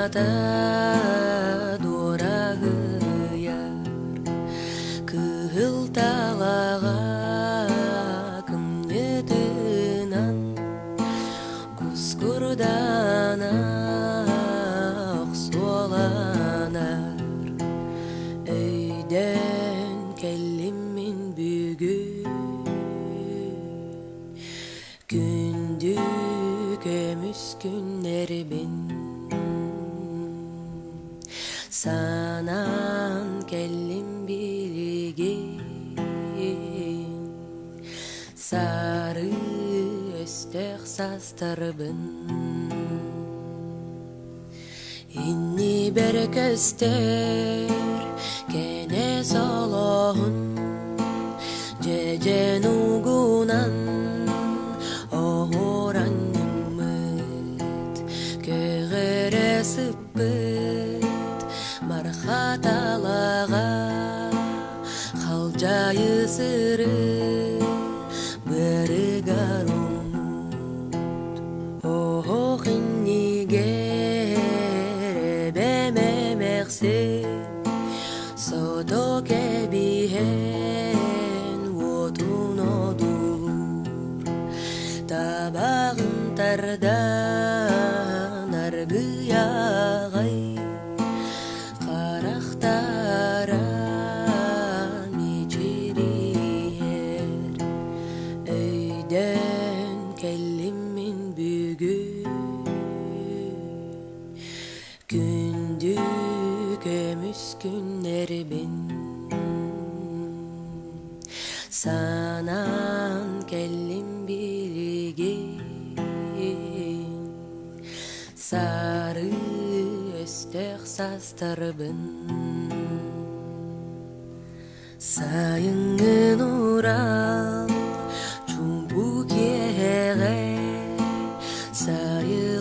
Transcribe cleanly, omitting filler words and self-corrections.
саҥата дуораһыйар, кыһыл талаҕа кымньытынан кускурдаана охсуоланар. Өйдөөн кэллим мин бүгүн Күндү көмүс күннэрбин санаан кэллим билигин сары өстөөх састарбын иннибэр көстөр кэнэ солоһун дьэдьэн угунан оһуоранньыммыт көҕөрө сыппыт мархаталаҕа халдьаайы сырыы быарыгар уммут Оһох иннигэр эбэм эмээхсин сото кэбиһэн уотун одуулуур табаҕын тардан аргыйаҕай харахтара мичилийэр өйдөөн кэллим мин бүгүн күндү көмүс күннэрбин санаан кэллим билигин сары өстөөх састарбын Сайыҥҥын урал чуумпу киэһэҕэ сайылыктыы.